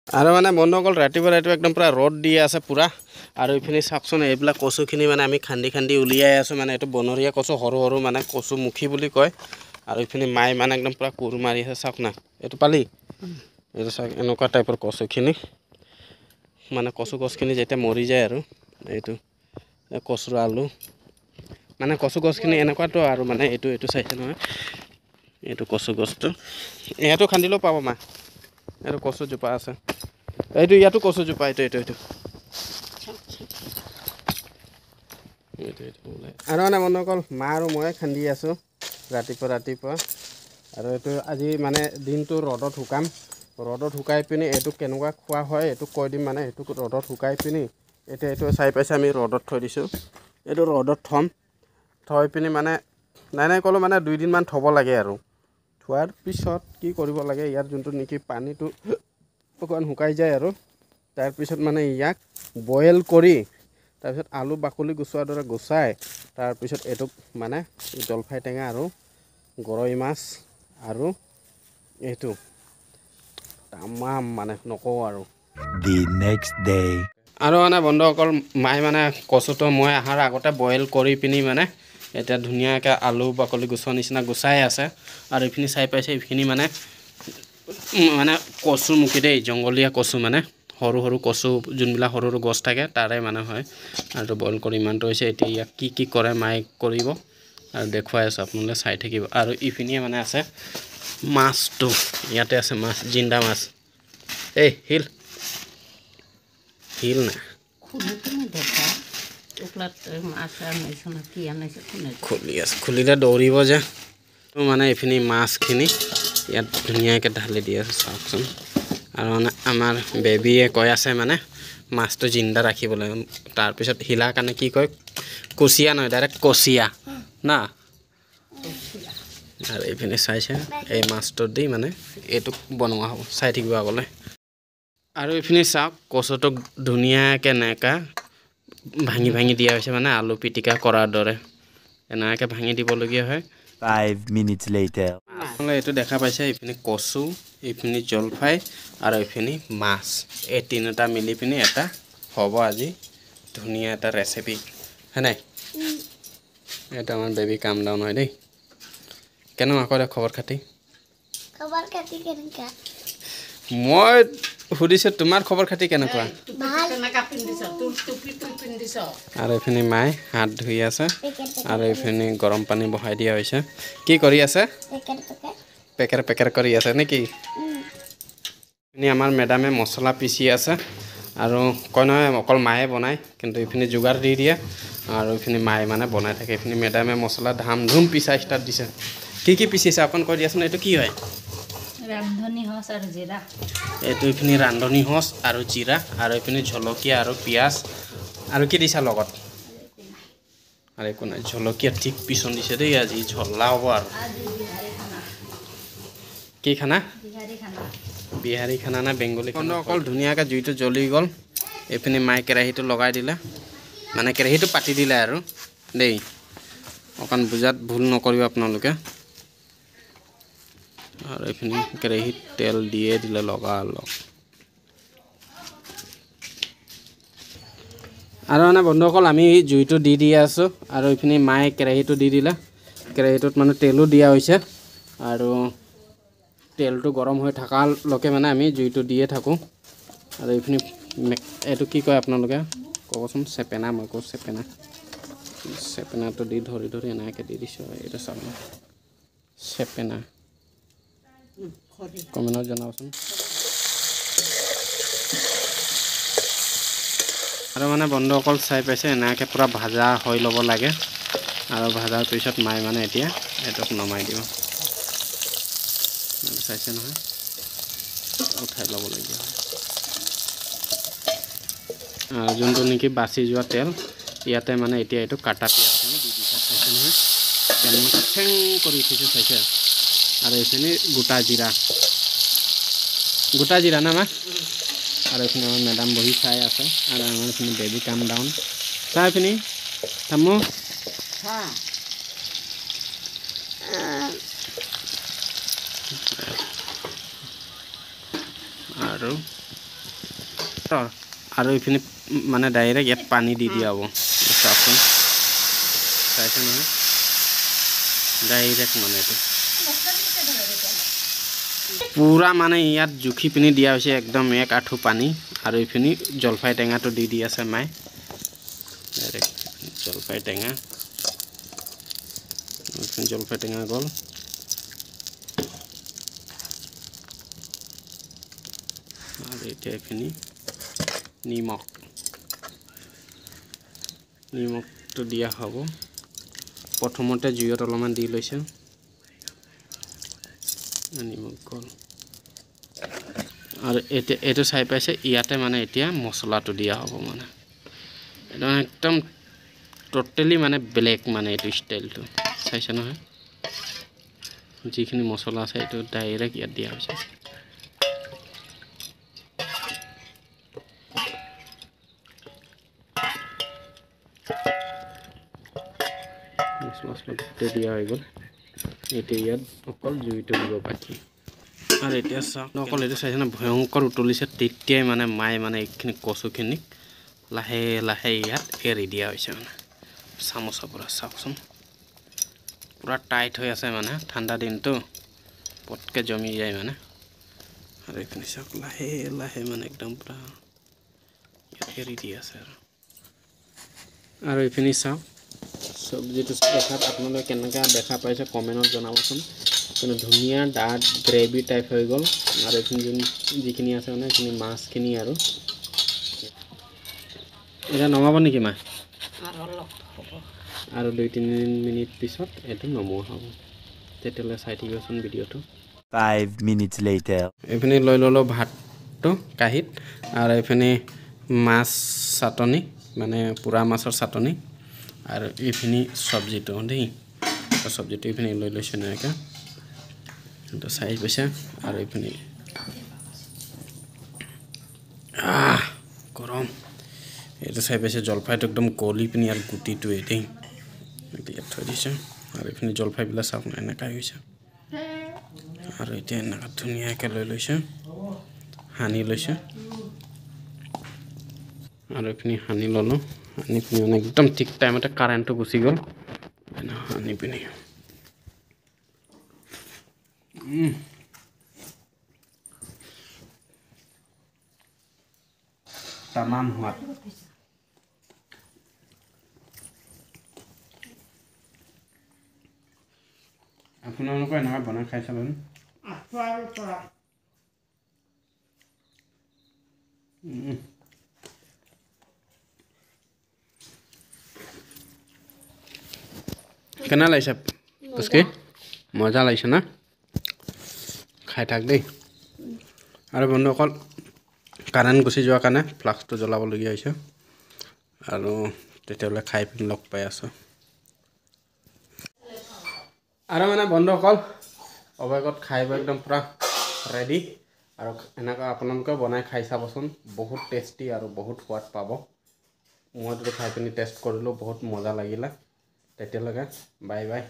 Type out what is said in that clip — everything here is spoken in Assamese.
আৰু মানে বন্ধুসকল ৰাতিপুৱা ৰাতিপুৱা একদম পূৰা ৰ'দ দি আছে পূৰা। আৰু এইখিনি চাওকচোন, এইবিলাক কচুখিনি মানে আমি খান্দি খান্দি উলিয়াই আছোঁ। মানে এইটো বনৰীয়া কচু, সৰু সৰু মানে কচু মুখী বুলি কয়। আৰু এইখিনি মায়ে মানে একদম পূৰা কোৰ মাৰি আছে, চাওক না। এইটো পালি, এইটো চাওক, এনেকুৱা টাইপৰ কচুখিনি, মানে কচু গছখিনি যেতিয়া মৰি যায় আৰু এইটো কচুৰ আলু, মানে কচু গছখিনি এনেকুৱাটো। আৰু মানে এইটো এইটো চাইছে নহয়, এইটো কচু গছটো ইয়াতো খান্দিলেও পাব মা। এইটো কচুজোপা আছে, এইটো ইয়াতো কচুজোপা, এইটো এইটো এইটো এইটো এইটো ওলাই। আৰু মানে বন্ধুসকল, মা আৰু মই খান্দি আছোঁ ৰাতিপুৱা ৰাতিপুৱা। আৰু এইটো আজি মানে দিনটো ৰ'দত শুকাম। ৰ'দত শুকাই পিনি এইটো কেনেকুৱা খোৱা হয় এইটো কৈ দিম। মানে এইটো ৰ'দত শুকাই পিনি এতিয়া এইটো চাই পাইছে, আমি ৰ'দত থৈ দিছোঁ। এইটো ৰ'দত থ'ম, থৈ পিনি মানে নাই নাই ক'লোঁ মানে 2 দিনমান থ'ব লাগে। আৰু থোৱাৰ পিছত কি কৰিব লাগে, ইয়াৰ যোনটো নেকি পানীটো অকণমান শুকাই যায়, আৰু তাৰপিছত মানে ইয়াক বইল কৰি তাৰপিছত আলু বাকলি গুচোৱাৰ দৰে গুচাই তাৰপিছত এইটোক মানে জলফাই টেঙা আৰু গৰৈ মাছ আৰু এইটো তামাম মানে নকওঁ আৰু। The next day. আৰু মানে বন্ধুসকল, মায়ে মানে কচুটো মই অহাৰ আগতে বইল কৰি পিনি মানে এতিয়া ধুনীয়াকৈ আলু বাকলি গুচোৱা নিচিনা গুচাই আছে। আৰু এইখিনি চাই পাইছে, এইখিনি মানে মানে কচুমুখী দেই, জংঘলীয়া কচু, মানে সৰু সৰু কচু, যোনবিলাক সৰু সৰু গছ থাকে তাৰে মানে হয়। আৰু বইল কৰি ইমানটো হৈছে। এতিয়া ইয়াক কি কি কৰে মায়ে কৰিব আৰু দেখুৱাই আছোঁ, আপোনালোকে চাই থাকিব। আৰু ইপিনিয়ে মানে আছে মাছটো, ইয়াতে আছে মাছ, জিন্দা মাছ। এই শিল শিল না। খুলি আছে, খুলিলে দৌৰিব যে। মানে এইখিনি মাছখিনি ইয়াত ধুনীয়াকৈ ঢালি দি আছে, চাওকচোন। আৰু মানে আমাৰ বেবীয়ে কৈ আছে মানে মাছটো জিন্দা ৰাখিবলৈ। তাৰপিছত শিলাৰ কাৰণে কি কয়, কুচিয়া নহয়, ডাইৰেক্ট কচিয়া না। আৰু এইপিনে চাইছে, এই মাছটো দি মানে এইটোক বনোৱা হ'ব, চাই থাকিব আগলৈ। আৰু এইখিনি চাওক, কচুটোক ধুনীয়াকৈ এনেকুৱা ভাঙি ভাঙি দিয়া হৈছে, মানে আলু পিটিকা কৰাৰ দৰে এনেকৈ ভাঙি দিবলগীয়া হয়। 5 minutes later. আপোনালোকে এইটো দেখা পাইছে, এইপিনে কচু, এইপিনে জলফাই আৰু এইখিনি মাছ, এই তিনিটা মিলি পিনি এটা হ'ব আজি ধুনীয়া এটা ৰেচিপি, হয় নাই? এইটো আমাৰ বেবী কাম ডাউন হয় দেই। কেনেকুৱা আকৌ খবৰ খাতি? খবৰ খাতি কেনেকুৱা? মই সুধিছোঁ, তোমাৰ খবৰ খাতি কেনেকুৱা? আৰু এইখিনি মায়ে হাত ধুই আছে। আৰু এইখিনি গৰম পানী বহাই দিয়া হৈছে। কি কৰি আছে? পেকেৰ পেকেৰ কৰি আছে নেকি? এইখিনি আমাৰ মেডামে মছলা পিচি আছে। আৰু কয় নহয়, অকল মায়ে বনায়, কিন্তু এইখিনি যোগাৰ দি দিয়ে আৰু এইখিনি মায়ে মানে বনাই থাকে। এইখিনি মেডামে মছলা ধাম ধুম পিচা ষ্টাৰ্ট দিছে। কি কি পিচিছে অকণ কৈ দিয়াচোন, এইটো কি হয়? ৰান্ধনি সচ আৰু জিৰা। এইটো এইখিনি ৰান্ধনি সচ আৰু জিৰা, আৰু এইখিনি জলকীয়া আৰু পিঁয়াজ। আৰু কি দিছা লগত? আৰু একো নাই। জলকীয়া ঠিক পিছন দিছে দেই, আজি জ্বলা হ'ব। আৰু কি খানা? বিহাৰী খানা না বেংগলী? অকল ধুনীয়াকৈ জুইটো জ্বলি গ'ল। এইপিনে মায়ে কেৰাহীটো লগাই দিলে, মানে কেৰাহীটো পাতি দিলে আৰু দেই, অকণ বুজাত ভুল নকৰিব আপোনালোকে। আৰু এইখিনি কেৰাহীত তেল দিয়ে দিলে লগালগ। আৰু মানে বন্ধুসকল, আমি জুইটো দি দি আছোঁ আৰু এইখিনি মায়ে কেৰাহীটো দি দিলে। কেৰাহীটোত মানে তেলো দিয়া হৈছে আৰু তেলটো গৰম হৈ থকালৈকে মানে আমি জুইটো দিয়ে থাকোঁ। আৰু এইখিনি এইটো কি কয় আপোনালোকে ক'বচোন? চেপেনা, মই কওঁ চেপেনা। চেপেনাটো দি ধৰি ধৰি এনেকৈ দি দিছোঁ। এইটো চাব, চেপেনা। কমেণ্টত জনাবচোন। আৰু মানে বন্ধুসকল, চাই পাইছে, এনেকৈ পূৰা ভাজা হৈ ল'ব লাগে। আৰু ভাজাৰ পিছত মায়ে মানে এতিয়া এইটোক নমাই দিব। চাইছে নহয়, উঠাই ল'বলগীয়া হয়। আৰু যোনটো নেকি বাচি যোৱা তেল, ইয়াতে মানে এতিয়া এইটো কাটা পিঁয়াজখিনি দি দিছে। চাইছে নহয়, কেনেকৈ ঠেং কৰি উঠিছে, চাইছে? আৰু এইখিনি গোটা জিৰা, গোটা জিৰা না মা? আৰু এইখিনি আমাৰ মেডাম বহি চাই আছে। আৰু আমাৰ এইখিনি বেবী কাম ডাউন চাই। এইখিনি থামো। আৰু আৰু এইখিনি মানে ডাইৰেক্ট ইয়াত পানী দি দিয়া হ'ব। চাওকচোন, চাইছে নহয়, ডাইৰেক্ট মানে এইটো পূৰা মানে ইয়াত জুখি পিনি দিয়া হৈছে একদম 1 আঁঠু পানী। আৰু এইখিনি জলফাই টেঙাটো দি দি আছে মায়ে, ডাইৰেক্ট জলফাই টেঙা, জলফাই টেঙা গ'ল। আৰু এতিয়া এইখিনি নিমখ, নিমখটো দিয়া হ'ব। প্ৰথমতে জুইত অলপমান দি লৈছে, নিমখ গ'ল। আৰু এতিয়া এইটো চাই পাইছে, ইয়াতে মানে এতিয়া মছলাটো দিয়া হ'ব। মানে এইটো একদম ট'টেলি মানে বেলেগ, মানে এইটো ষ্টাইলটো চাইছে নহয়, যিখিনি মছলা আছে এইটো ডাইৰেক্ট ইয়াত দিয়া হৈছে। মছলা চছলা গোটেই দিয়া হৈ গ'ল। এতিয়া ইয়াত অকল জুইটো দিব বাকী। আৰু এতিয়া চাওক অকল এইটো চাইছে না, ভয়ংকৰ উতলিছে। তেতিয়াই মানে মায়ে মানে এইখিনি কচুখিনিক লাহে লাহে ইয়াত এৰি দিয়া হৈছে, মানে চামুচৰ পৰা। চাওকচোন পূৰা টাইট হৈ আছে, মানে ঠাণ্ডা দিনটো পটকৈ জমি যায় মানে। আৰু এইখিনি চাওক লাহে লাহে মানে একদম পূৰা ইয়াত এৰি দি আছে। আৰু এইখিনি চাওক চব্জিটো দেখাত আপোনালোকে কেনেকুৱা দেখা পাইছে কমেণ্টত জনাবচোন। কিন্তু ধুনীয়া ডাঠ গ্ৰেভি টাইপ হৈ গ'ল। আৰু এইখিনি যিখিনি আছে মানে এইখিনি মাছখিনি। আৰু এতিয়া নমাব নেকি মা? আৰু 2-3 মিনিট পিছত এইটো নমোৱা হ'ব। তেতিয়াহ'লে চাই থাকিবচোন ভিডিঅ'টো। 5 minutes later. এইখিনি লৈ ল'লোঁ ভাতটো কাঁহীত, আৰু এইখিনি মাছ চাটনি, মানে পোৰা মাছৰ চাটনি। আৰু এইখিনি চব্জিটো দেই, চব্জিটো এইখিনি লৈ লৈছোঁ এনেকৈ, এইটো চাই পাইছে। আৰু এইখিনি গৰম, এইটো চাই পাইছে জলফাইটো একদম গলি পিনি আৰু গুটিটোৱে দেই, এইটো ইয়াত থৈ দিছোঁ। আৰু এইখিনি জলফাইবিলাক চাওক এনেকুৱাই হৈছে। আৰু এতিয়া এনেকুৱা ধুনীয়াকৈ লৈ লৈছোঁ, সানি লৈছোঁ। আৰু এইখিনি সানি ল'লোঁ, সানি পিনি মানে একদম ঠিক টাইমতে কাৰেণ্টটো গুচি গ'ল। সানি পিনি তামাম সোৱাদ। আপোনালোকে এনেকুৱা বনাই খাই চাবচোন। কেনে লাগিছে পুচকি? মজা লাগিছে না? খাই থাক দেই। আৰু বন্ধুসকল, কাৰেণ্ট গুচি যোৱাৰ কাৰণে ফ্লাক্সটো জ্বলাবলগীয়া হৈছে। আৰু তেতিয়াহ'লে খাই পিনি লগ পাই আছোঁ। আৰু মানে বন্ধুসকল, অৱেগত খাই বৈ একদম পূৰা ৰেডি। আৰু এনেকুৱা আপোনালোকেও বনাই খাই চাবচোন, বহুত টেষ্টি আৰু বহুত সোৱাদ পাব। মইতো খাই পিনি টেষ্ট কৰিলোঁ, বহুত মজা লাগিলে। তেতিয়ালৈকে বাই বাই।